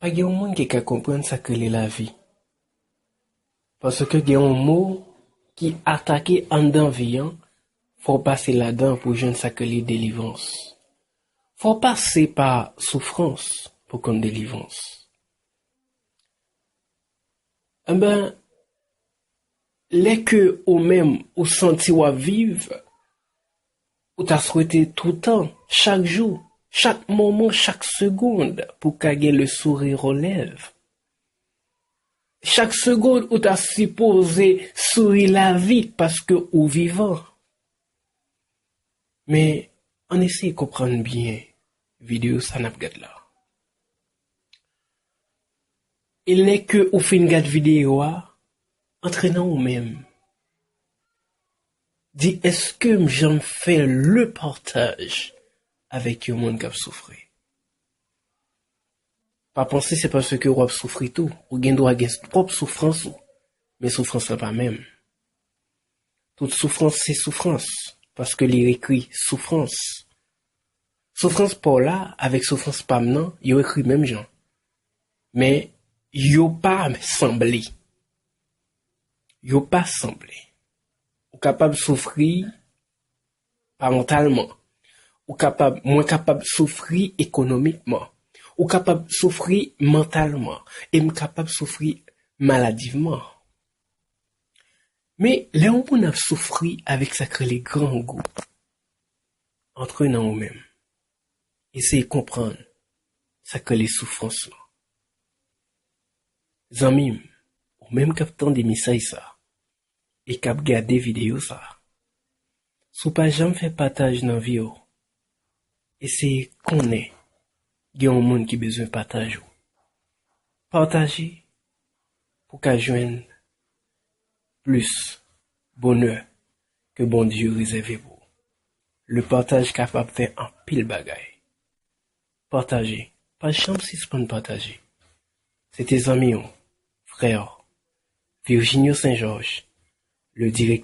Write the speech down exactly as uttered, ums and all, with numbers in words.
Pa gen yon moun ki ka konprann sa k rele lavi. Paske gen yon mo ki atake anndan vi an, fò w pase ladan pou jwenn sa k rele delivrans. Fò w pase pa soufrans pou konn delivrans. Enben, lè ke ou menm ou santi w ap viv, ou ta swete toutan, chak jou, chak moman, chak segonn, pou w ka gen le sourire aux lèvres. Chak segonn, ou ta sipoze souri lavi paske ou vivan. Men, ann eseye konprann byen videyo sa n ap gad la. E lè ke ou fin gad videyo a, antre nan ou menm. Di, èske m janm fè le partaj avèk yon moun k ap soufri? Pa panse se paske w ap soufri tou. Ou gen dwa gen pwòp soufrans ou, men soufrans la pa menm. Tout soufrans se soufrans, paske li ekri soufrans. Soufrans pa w la avèk soufrans pa m nan, yo ekri menm jan. Men yo pa sanble. Yo pa sanble. Ou kapab soufri parantalman. Ou kapab, mwen kapab soufri ekonomikman. Ou kapab soufri mantalman. E m kapab soufri maladivman. Men, lè yon moun ap soufri avèk sa k rele grangou, antre nan ou menm. Eseye konprann sa k rele soufrans lan. Zanmi m, ou menm k ap tande mesaj sa, e k ap gade videyo sa, si w pa janm fè pataj nan vi w, eseye konnen gen yon moun ki bezwen pataj ou. Pataje pou w ka jwenn plis bonè ke Bondye rezève pou ou. Le pataj kapab fè anpil bagay. Pataje. Pa janm sispann pataje. Se te zanmi w, frè w, Virginio Saint Georges, le direktè